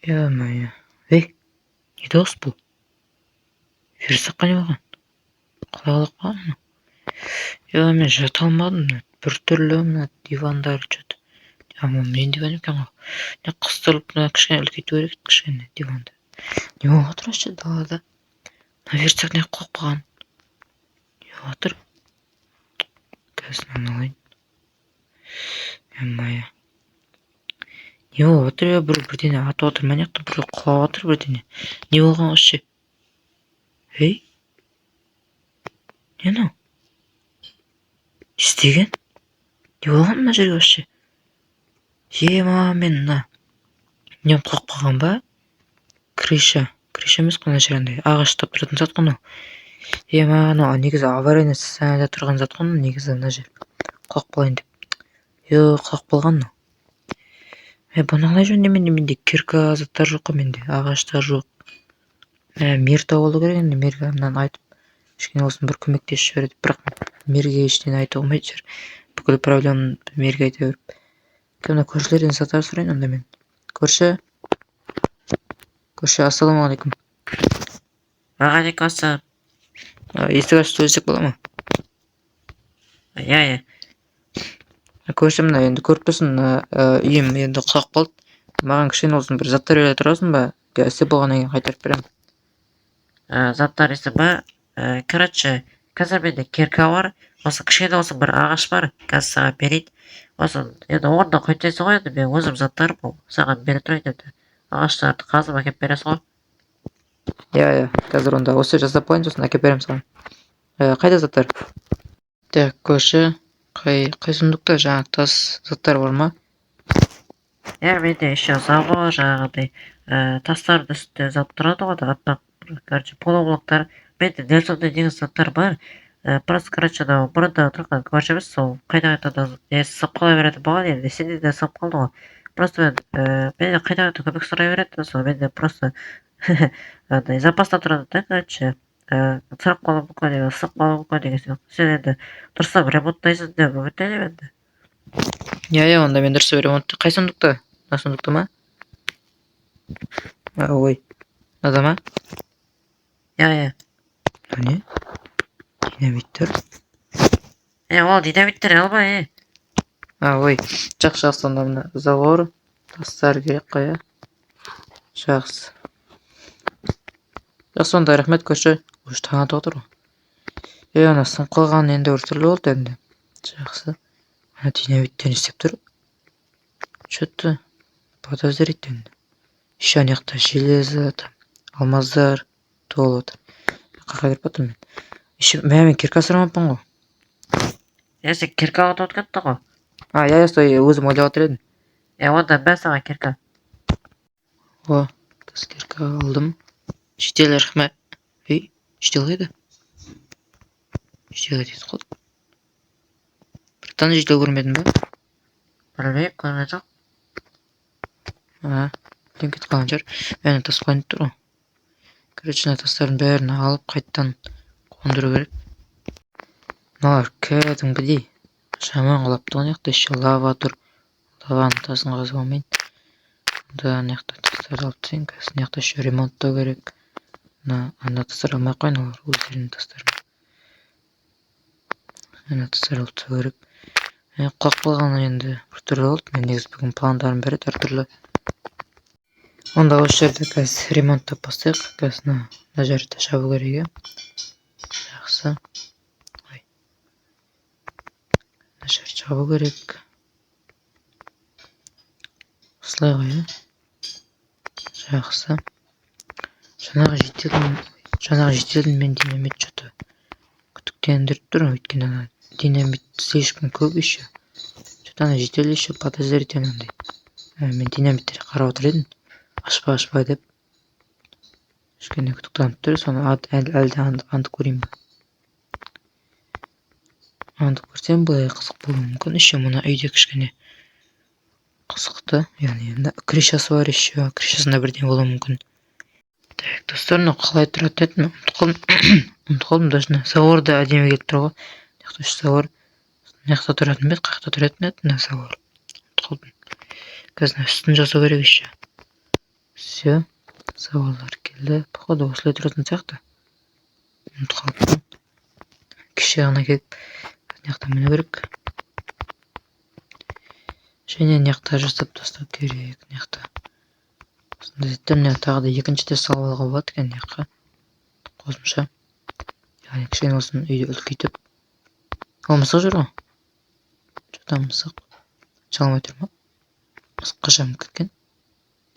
Ё-моё. Ей, не дауыс бұл? Верстакқа не болған? Қалай құлап қалған мынау? Е, мен жата алмадым. Біртүрлі мына дивандар че-то. А, мынау менің диван екен ғой. Не қыстырылып, мына кішкене үлкейту керек еді кішкене диванды. Не болып жатыр вообще далада? Мына верстак неғып құлап қалған? Не болып жатыр? Қазір мынаны алайын. Ё-моё. Не болып жатыр, е? Бір бірдеңе атып жатыр ма? Мына жақта біреу құлап жатыр бірдеңе. Не болған вообще? Ей, не мынау? Не істеген? Не болған мына жерге вообще? Ема, мен мына нем құлап қалған ба? Крыша. Крыша емес қой, мына жер андай ағаш ұстап тұратын зат қой мынау. Ема, анау негізі аварийный состояниеда тұрған зат қой мынау негізі, мына жер. Құлап қалайын деп. Е, құлап қалған мынау. Е, бұны қалай жөндеймін? Менде кирка заттар жоқ қой менде, ағаштар жоқ. Мә, мэр тауып алу керек енді, мэрге мынаны айтып, кішкене болсын бір көмектесіп жібереді. Бірақ мэрге ештеңе айтуға болмайтын шығар. Бүкіл проблеманы мэрге айта беріп. Мына көршілерден заттар сұрайын онда мен. Көрші. Көрші, ассалаумағалейкум. Уағалейкум ассалам. Есік ашып сөйлессек бола ма? Иә. Көрші, мына енді көріп тұрсың, мына үйім енді құлап қалды. Маған кішкене болсын бір заттар бере тұрасың ба? Істеп болғаннан кейін қайтарып беремін. Заттар дейсің ба? Короче, қазір менде кирка бар. Осы кішкене болсын бір ағаш бар. Қазір саған берейін. Осы енді орнына қойып тастайсың ғой енді, мен өзім заттарым ол. Саған бере тұрайын енді. Ағаштарды қазып әкеліп бересің ғой. Иә, қазір онда осы жасап қояйын, сосын әкеліп беремін саған. Қайда заттар? Так, көрші, қай сундукта жаңағы тас заттар бар ма? Иә, менде еще забор жаңағыдай тастардың үстінде зат тұрады ғой, аппақ, короче, полублоктар. Менде дәл сондай негізі заттар бар. Просто, короче, анау бұрында тұрған көршіміз сол қайта қайтадан несі сынып қала беретін болған, енді сенде де сынып қалды ғой. Просто мен менен қайта қайта көмек сұрай беретін, сол менде просто андай запаста тұрады да, короче, сұрап қалуы мүмкін деген, сынып қалуы мүмкін деген сияқты. Сен енді дұрыстап ремонттайсың деп үміттенемін енді. Иә, онда мен дұрыстап ремонт. Қай сундукта? Мына сундукта ма? А, ой, мынада ма? Иә. Мынау не? Динамиттер. Е, ол динамиттер алма, е. А, ой, жақсы, жақсы, онда мына забор, тастар керек қой, иә? Жақсы. Жақсы, онда рахмет, көрші. Уже таң атып отыр ғой. Е, ана сынып қалған енді біртүрлі болды енді. Жақсы. Ана динамиттер не істеп тұр? Че-то подозрительно енді. Еще ана жақта железо, там, алмаздар толып отыр. Қаяққа кіріп жатырмын мен? Еще мә, мен кирка сұрамаппын ғой. Е, сен кирка ұмытып кеттің ғой. А, иә, сол өзім ойлап отыр едім. Е, онда мә саған кирка. О, тас кирка алдым. Житель, рахмет. Ей, житель қайда? Житель қайда кетіп қалды? Братан, житель көрмедің ба? Білмеймін, көрген жоқ. А, білмеймін, кетіп қалған шығар. Бәріне тас қойып тұр ғой. Короче, мына тастардың бәрін алып, қайтадан қондыру керек. Мыналар кәдімгідей жаман құлапты ғой. Мына жақта еще лава тұр. Лаваның тасын қазып алмайын. Онда ана жақта тастарды алып тастайын. Қазір мына жақта еще ремонттау керек. Мына ана тастар алмай ақ қояйын, олар өздерінің тастары. Ана тастар алып тастау керек. Құлап қалғаны енді біртүрлі болды. Мен негізі бүгін пландарым бар еді әртүрлі. Онда осы жерді қазір ремонттап бастайық. Қазір мына жерді жабу керек, иә. Жақсы. Ой. Мына жерді жабу керек. Осылай ғой, иә. Жақсы. Жаңағы жительдің мен динамит че-то күдіктендіріп тұр, өйткені ана динамит слишком көп еще. Че-то ана житель еще подозрительный андай. Мен динамиттерге қарап отыр едім. Ашпа, ашпа деп. Кішкене күдіктеніп тұр, соны әлі де аңдып көрейін ба? Аңдып көрсем, былай қызық болуы мүмкін. Еще мына үйде кішкене қызықты, яғни мына крышасы бар еще, крышасында бірдеңе болуы мүмкін. Так, достар, мынау қалай тұратын еді? Мен ұмытып қалдым. Ұмытып қалдым даже. Мына забор да әдемі келіп тұр ғой. Мына жақта үш забор. Мына жақта тұратын ба еді? Қай жақта тұратын еді мына забор? Ұмытып қалдым. Қазір үстін жасау керек еще. Все, заборлар келді. Походу, осылай тұратын сияқты. Ұмытып қалыппын. Кеше ғана келіп, мына жақта міну керек. Және мына жақта жасап тастау керек. Мына жақта осындай заттар. Мына тағы да екінші де салып алуға болады екен мына жаққа қосымша. Яғни кішкене болсын үйді үлкейтіп. О, мысық жүр ғой. Че там, мысық? Жалмай тұр ма? Мысық қашан мініп кеткен?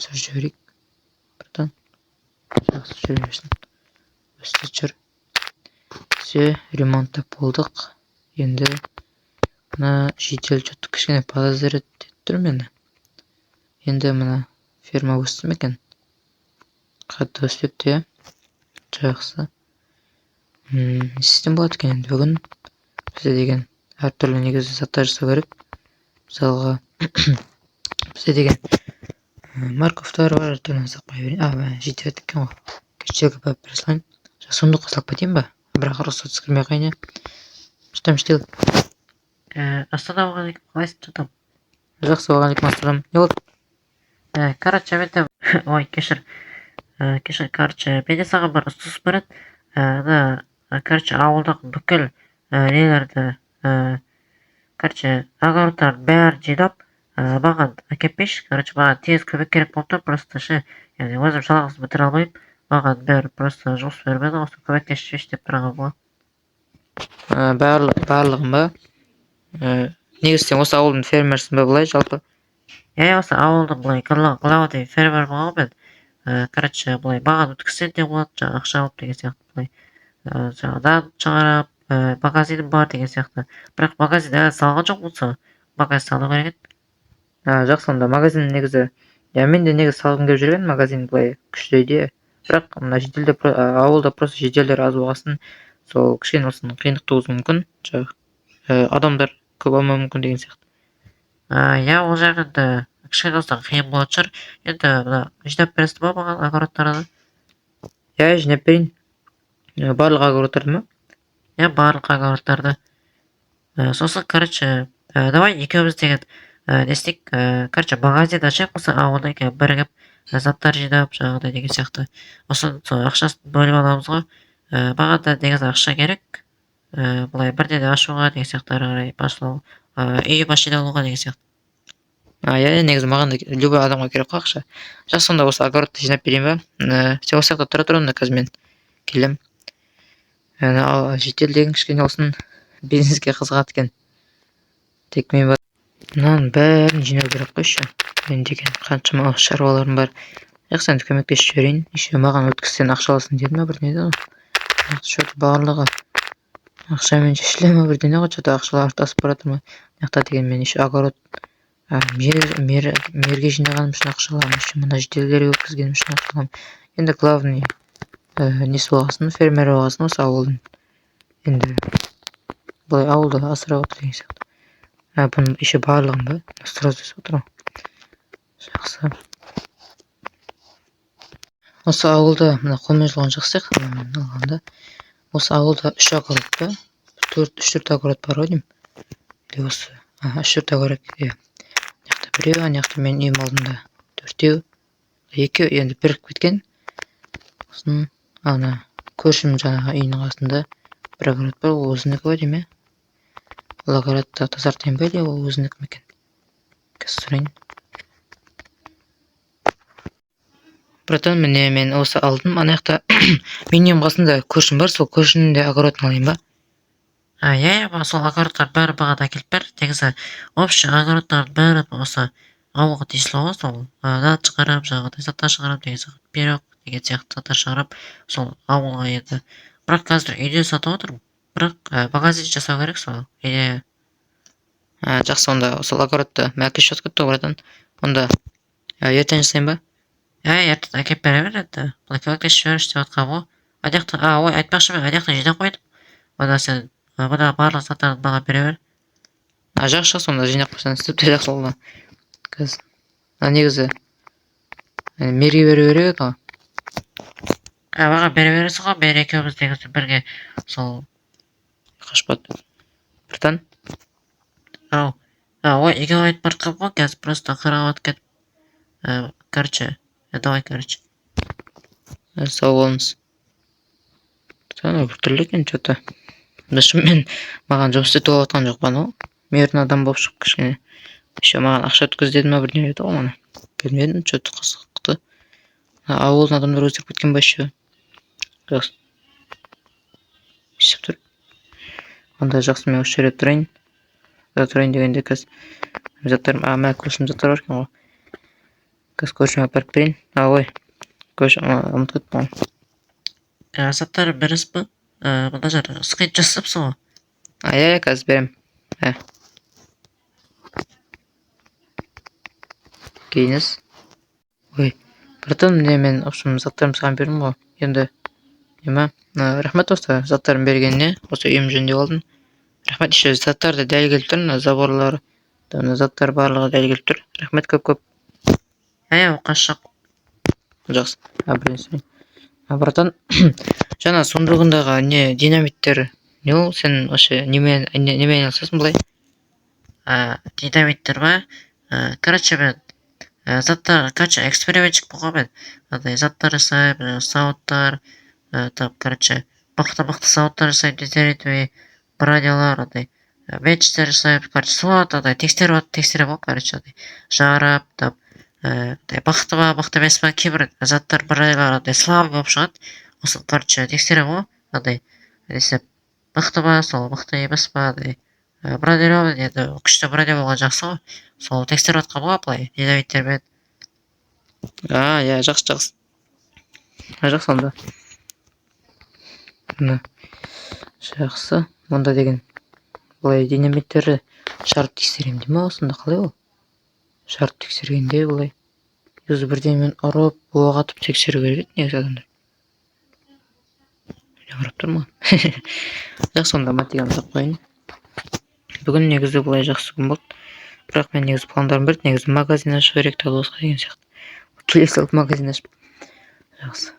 Түсіріп жіберейік. Братан. Жақсы, жүре берсін. Өсті, жүр. Все, ремонттап болдық. Енді мына житель что-то кішкене подозревать етіп тұр мені. Енді мына ферма өсті ме екен? Қатты өспепті, иә? Жақсы. Не істесем болады екен енді бүгін? Бізде деген әртүрлі негізі заттар жасау керек. Мысалға, бізде деген морковтар бар, әртүрлі салып қоя берейін. А, жетеді екен ғой. Жителге барып бере салайын. Сундукқа салып кетейін ба? Бірақ рұқсатсыз кірмей ақ қояйын, иә? Что там, житель? Ассалаумағалейкум, қалайсың, че там? Жақсы, уағалейкум ассалам. Не болды? Короче, менде, ой, кешір. Кешір, короче, менде саған бір ұсыныс бар еді. Ана, короче, ауылдағы бүкіл нелерді, короче, огородтардың бәрін жинап, маған әкеліп берші. Короче, маған тез көмек керек болып тұр, просто ше. Яғни өзім жалғыз бітіре алмаймын. Маған бәрі просто жұмыс бермеді ғой, сол көмектесіп жіберші деп тұрғаным ғой. Барлығын ба? Негізі сен осы ауылдың фермерсің ба былай жалпы? Иә, осы ауылдың былай главный фермермін ғой мен. Короче, былай маған өткізсең де болады, жаңағы ақша алып деген сияқты былай. Жаңағы нан шығарып, магазинім бар деген сияқты. Бірақ магазин әлі салған жоқпын сол. Магазин салу керек еді. А, жақсы, онда магазин негізі, иә, мен де негізі салғым келіп жүрген магазин, былай күшті идея. Бірақ мына жительдер, ауылда просто жительдер аз болғасын, сол кішкене болсын қиындық туғызуы мүмкін. Жаңағы адамдар көп алмауы мүмкін деген сияқты. Иә, ол жағы енді кішкене болса қиын болатын шығар. Енді мына жинап бересің ба маған огородтарды? Иә, жинап берейін. Барлық огородтарды ма? Иә, барлық огородтарды. Сосын, короче, давай екеуміз деген не істейік, короче, магазин ашайық осы ауылда екеуміз бірігіп, заттар жинап, жаңағыдай деген сияқты. Сосын сол ақшасын бөліп аламыз ғой. Маған да негізі ақша керек. Былай бірдеңе ашуға деген сияқты, ары қарай басылу, үй, машина алуға деген сияқты. А, иә, негізі маған да, любой адамға керек қой ақша. Жақсы, онда осы огородты жинап берейін ба? Сен осы жақта тұра тұр онда, қазір мен келемін. Ал житель деген кішкене болсын бизнеске қызығады екен. Тек мен бар. Мынаның бәрін жинау керек қой еще. Мен деген қаншама шаруаларым бар. Жақсы, енді көмектесіп жіберейін. Еще маған өткізсең, ақша аласың деді ма, бірдеңе деді ғой. Что-то барлығы ақшамен шешіле ма, бірдеңе ғой, что-то ақшалар тасып бара жатыр ма. Мына жақта деген мен еще огород мерге жинағаным үшін ақша аламын, еще мына жительдерге өткізгенім үшін ақша аламын. Енді главный несі болғасын, фермер болғасын осы ауылдың. Енді былай ауылды асырап отыр деген сияқты. А, бұның еще барлығын ба? Сразу өсіп отыр ғой. Жақсы. Осы ауылда мына қолмен жұлған жақсы сияқты мына алғанда. Осы ауылда үш огород па? Төрт, үш, төрт огород бар ғой деймін. Или осы, үш, төрт огород, иә. Мына жақта біреу, ана жақта менің үйім алдында төртеу. Екеу енді бірігіп кеткен. Сосын ана көршім жаңағы үйінің қасында бір огород бар, ол өзінікі ғой деймін, иә. Ол огородты тазартайын ба или ол өзінікі ме екен? Қазір сұрайын. Братан, міне, мен осы алдым. Ана жақта менің үйім қасында көршім бар, сол көршінің де огородын алайын ба? Иә, маған сол огородтардың бәрін маған әкеліп бер. Негізі общий огородтардың бәрі осы ауылға тиесілі ғой сол. Нан шығарамын, жаңағыдай заттар шығарамын деген сияқты, пирог деген сияқты заттар шығарамын сол ауылға енді. Бірақ қазір үйде сатып отырмын. Бірақ магазин жасау керек сол үйде. А, жақсы, онда сол огородты мә, кеш жатып кетті ғой, братан. Онда ертең жасайын ба? Иә, ертең әкеліп бере бер енді. Былай көмектесіп жіберші деп жатқаным ғой. Ана жақта, а, ой, айтпақшы, мен ана жақта жинап қойдым. Мына сен мына барлық заттарды маған бере бер. А, жақсы, жақсы, онда жинап қойсаңыз тіпті жақсы болды. Қазір. А, негізі мерге беру керек еді ғой. А, маған бере бересің ғой, мен екеуміз негізі бірге сол. Қашпады. Братан. Ау. А, ой, үйге қайтып бара жатқанмын ғой қазір, просто қарауға кетіп. Короче, давай, короче. Сау болыңыз. Анау біртүрлі екен че-то. Шынымен маған жұмыс істетіп алып жатқан жоқ па анау? Мирный адам болып шығып кішкене. Еще маған ақша өткіз деді ма, бірдеңе деді ғой мана. Білмедім, че-то қызықты. Ауылдың адамдары өзгеріп кеткен ба еще? Жақсы. Не істеп тұр? Онда жақсы, мен осы жерде тұрайын. Тұрайын дегенде, қазір заттарым, а, мә, көршім заттар бар екен ғой. Қазір көршіме апарып берейін. А, ой, көрші, ұмытып кеттім ғой. Заттарын бересіз ба? Мына жер скрин жасапсың ғой. А, иә, қазір беремін. Ә. Кейіңіз. Ой, братан, міне, мен, в общем, заттарымды саған бердім ғой. Енді неме, рахмет осы заттарын бергеніне, осы үйімді жөндеп алдым. Рахмет, еще заттар да дәл келіп тұр, мына заборлар, мына заттар барлығы дәл келіп тұр. Рахмет көп көп. Иә, оқасы жоқ. Жақсы. А, бірден сұрайын. А, братан, жаңа сундугындағы не динамиттер не ол? Сен вообще немен айналысасың былай? Динамиттер ма? Короче, мен заттар, короче, экспериментчикпін ғой мен. Андай заттар жасаймын, сауыттар, там, короче, мықты мықты сауыттар жасаймын, незеритовый бронялар, андай мечтер жасаймын, короче, соларды андай тексеріп тексеремін ғой, короче, андай жарып, там, андай мықты ма, мықты емес па, кейбір заттар, бронялар андай слабый болып шығады. Осыны, короче, тексеремін ғой, андай не істеп, мықты ма, сол мықты емес па, андай бронированный, енді күшті броня болған жақсы ғой. Сол тексеріп жатқанмын ғой былай динамиттермен. А, иә, жақсы, жақсы. А, жақсы онда. Мына. Жақсы. Онда деген былай динамиттерді жарып тексеремін дей ма, осында қалай ол? Жарып тексергенде былай өзі бірдеңемен ұрып, оқ атып тексеру керек еді негізі адамдар. Не қарап тұр маған? Жақсы, онда мотыгамды салып қояйын. Бүгін негізі былай жақсы күн болды. Бірақ мен негізі пландарым бар еді, негізі магазин ашу керек тағы басқа деген сияқты. Келе салып магазин ашып. Жақсы.